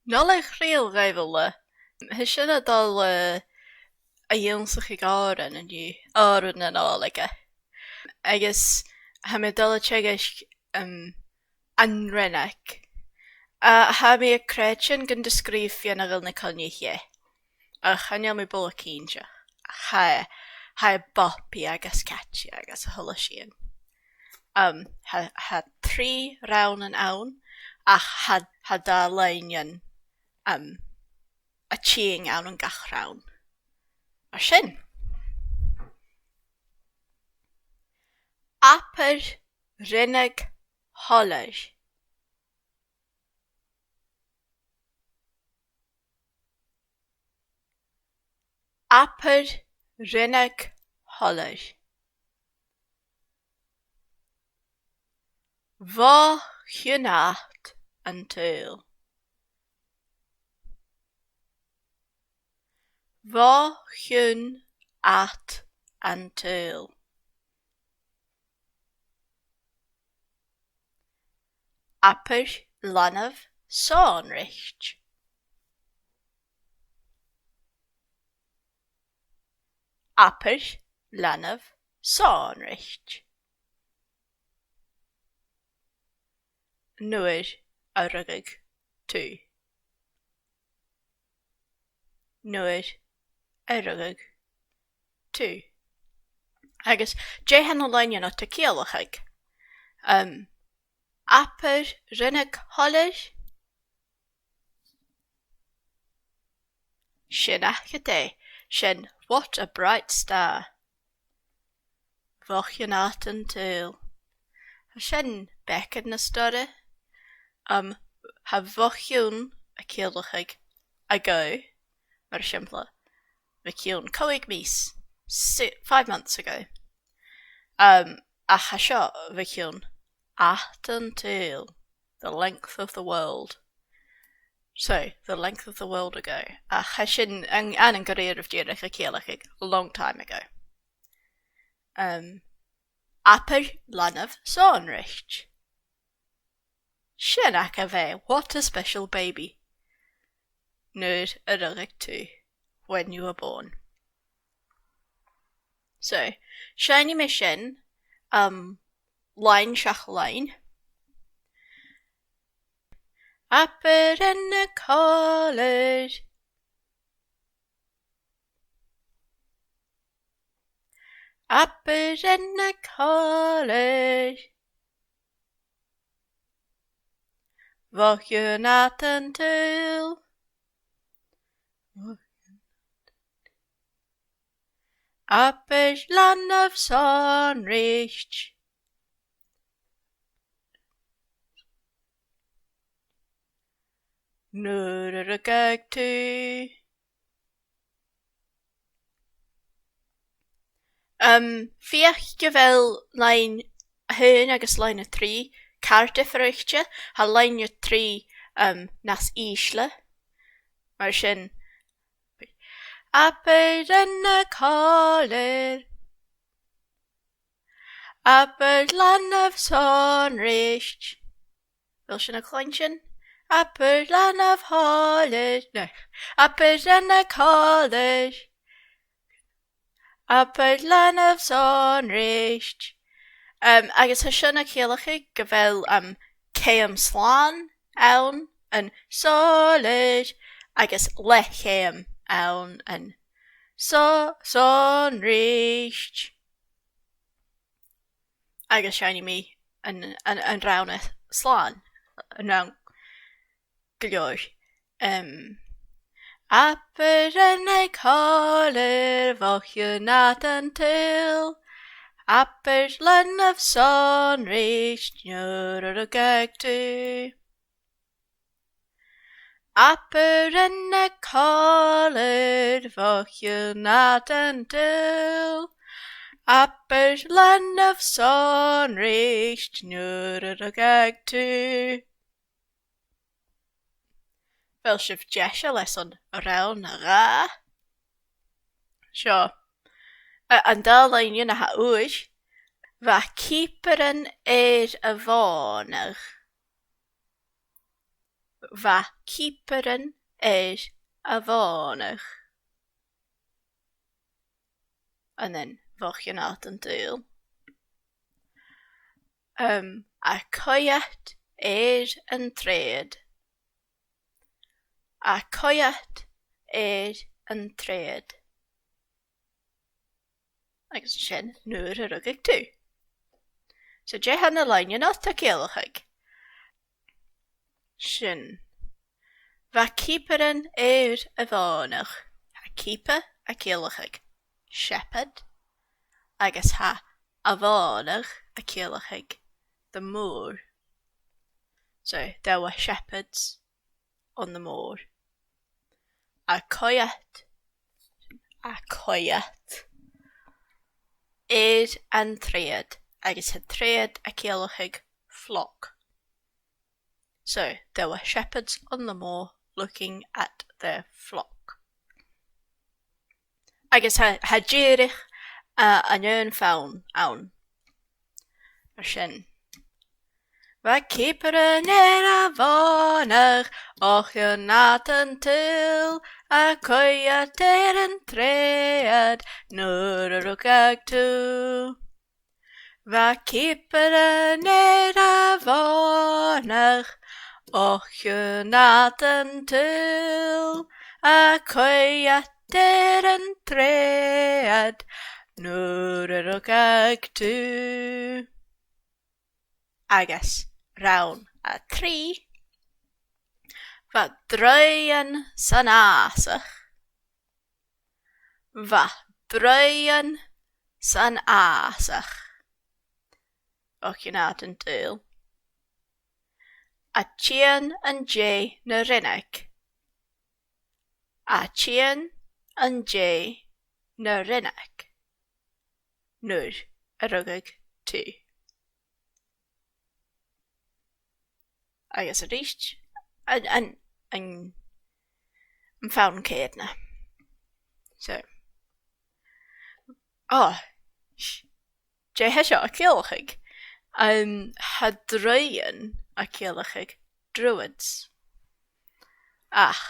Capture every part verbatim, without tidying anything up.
Nollaig Reul dhuibh uile. Tha sinn a' dol, eh, a dh'ionnsachadh òran an-diugh, òran na Nollaige. Agus tha mi a' dol a theagasg, um, an Rionnaig. A, tha mi a' creidsinn gun do sgrìobh Fionnaghal NicCoinnich e. Ach chan eil mi buileach cinnteach. Tha, tha e boppy agus catchy agus a h-uile sìon. Um, tha, tha trì rannan ann, ach tha, tha dà loidhne, um, a' tighinn ann an gach rann. Mar sin. Abair Rionnaig shoilleir. Abair Rionnaig shoilleir. Bho chionn fhad an t-saoghail. Bho chionn fhad an t-saoghail. Abair leanabh sònraichte. Abair leanabh sònraichte. Nuair a rugadh tu. Nuair a rugadh tu. Agus dè tha na loidhnichean ud a' ciallachadh? Um, abair Rionnaig shoilleir. Sin agad e. Sin what a bright star. Bho chionn fhad an t-saoghail. Tha sin beagan nas duilghe. Um, tha bho chionn a' ciallachadh ago, mar eisimpleir, bho chionn còig mìos, si-, five months ago. Um, ach tha seo bho chionn fhad an t-saoghail, the length of the world. So, the length of the world ago. Ach tha sin an, an, an gu h-àraidh dìreach a' ciallachadh a long time ago. Um, abair leanabh sònraichte. Sin agad e, what a special baby. Nuair a rugadh tu, when you were born. So, seinnidh mi sin, um, loidhne seach loidhne. Abair Rionnaig shoilleir. Abair Rionnaig shoilleir. Bho chionn fhad an t-saoghail. Abair leanabh sònraichte. Nuair a rugadh tu. Um, feuch gu bheil loidhne a h-aon agus loidhne a trì car diofraichte, tha loidhne a trì, um, nas ìsle. Mar sin, abair Rionnaig shoilleir. Abair leanabh sònraichte. A bheil sibh a' cluinntinn? Abair leanabh shoilleir. No. Abair Rionnaig shoilleir. Abair leanabh sònraichte. Um, agus tha sin a' ciallachadh gu bheil, um, ceum slàn ann an shoilleir agus leth-cheum ann an sò-, sònraichte. Agus seinnidh mi an, an, an rann slàn, an rann gu leòr. Um, abair Rionnaig shoilleir bho chionn fhad an t-saoghail, abair leanabh sònraichte nuair a rugadh tu. Abair Rionnaig shoilleir bho chionn fhad an t-saoghail, abair leanabh sònraichte nuair a rugadh tu. A bheil sibh deiseil airson rann a dhà? Seo. A, an dà loidhne a tha ùr, bha cìobairean air a' mhònadh. Bha cìobairean air a' mhònadh. And then, bho chionn fhada an t-saoghail. Um, a' coimhead air an treud. A' coimhead air an treud. Agus sin nuair a rugadh tu. So, dè tha na loidhnichean ud a' ciallachadh? Sin. Bha cìobairean air a' mhònadh. Tha cìobair a' ciallachadh shepherd, agus tha a' mhònadh a' ciallachadh the moor. So, there were shepherds on the moor. A' coimhead, a' coimhead air an treud, agus tha treud a' ciallachadh flock. So, there were shepherds on the moor looking at their flock. Agus tha, tha dìreach, uh, an aon fhonn ann. Mar sin. Bha cìobairean air a' mhònadh, o chionn fhada an t-saoghail, a' coimhead air an treud, nuair a rugadh tu. Bha cìobairean air a' mhònadh, o chionn fhada an t-saoghail, a' coimhead air an treud, nuair a rugadh tu. Agus rann a trì, bha draoidhean san fhàsach. Bha draoidhean san fhàsach. O chionn fhada an t-saoghail. A' tighinn an dèidh na rionnag. A' tighinn an dèidh na rionnag. Nuair a rugadh tu. Agus a-rithist, an, an, an, am fonn ceudna. So. Oh, sh-, dè tha seo a' ciallachadh? Um, tha draoidhean a' ciallachadh druids. Ach,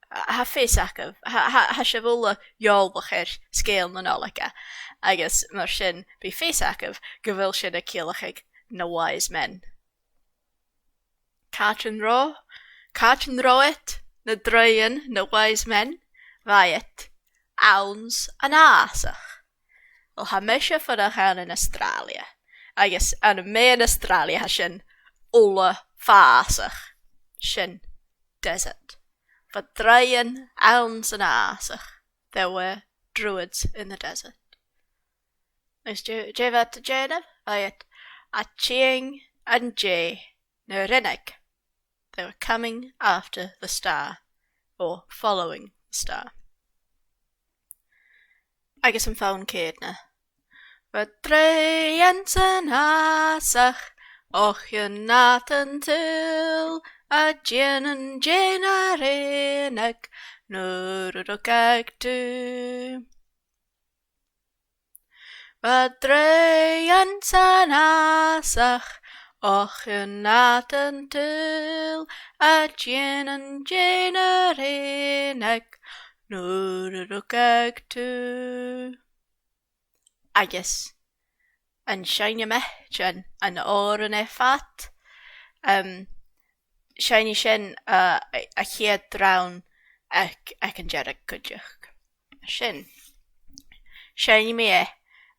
tha fios agaibh, tha, tha, tha sibh uile eòlach air sgeul na Nollaige, agus mar sin, bidh fios agaibh gu bheil sin a' ciallachadh na wise men. Càit an robh, càit an robh iad, na draoidhean, na wise men? Bha iad anns an fhàsach. Well, tha mise a' fuireach ann an Astràilia, agus ann am meadhan Astràilia tha sin uile fàsach, sin desert. Bha draoidhean anns an fhàsach, there were druids in the desert. Agus dè, dè bha iad a' dèanamh? Bha iad a' tighinn an dèidh na rionnag. They were coming after the star, or following the star. Agus am fonn ceudna. Bha draoidhean san fhàsach, o chionn fhada an t-saoghail, a' tighinn an dèidh na rionnag, nuair a rugadh tu. Bha draoidhean san fhàsach, o chionn fhada an t-saoghail, a' tighinn an dèidh na rionnag, nuair a rugadh tu. Agus an seinneamaid an, an òran air fad, um, seinnidh sinn, uh, a, a' chiad rann aig, aig an deireadh cuideachd. Sin. Seinnidh mi e,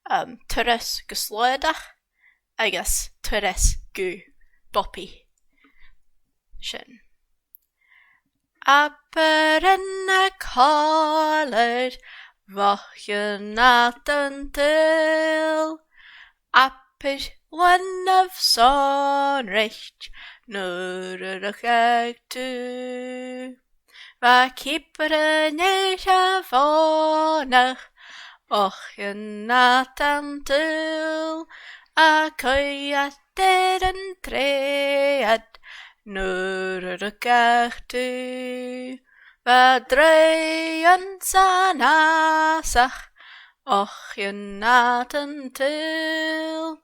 um, turas gu slaodach agus turas gu boppaidh. Sin. Abair rionnag shoilleir, o chionn fhada an t-saoghail. Abair leanabh sònraichte, nuair a rugadh tu. Bha cìobairean air a' mhònadh, o chionn fhada an t-saoghail, a' coimhead air an treud, nuair a rugadh tu. Bha draoidhean san fhàsach, o chionn fhada an t-saoghail,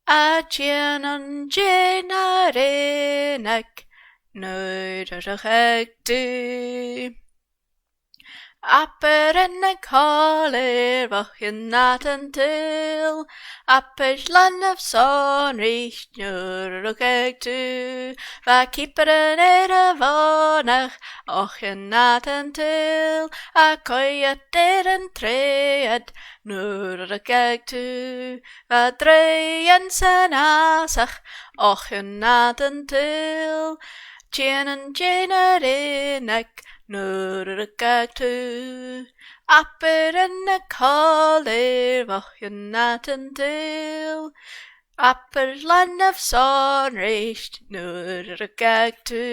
a' tighinn an dèidh na rionnag, nuair a rugadh tu. Abair an còmhradh air bhoireannaich an t-saoghail, abair leanabh sònraichte nuair a rugadh tu. Bha cìobairean air a' mhòintich, bhoireannaich an t-saoghail, a' coimhead air an treud nuair a rugadh tu. Bha draoidhean san fhàsach, bhoireannaich an t-saoghail, dèanamh dè na rinn iad nuair a rugadh tu. Abair an còmhradh air bhoireannaich an t-saoghail, abair leanabh sònraichte nuair a rugadh tu.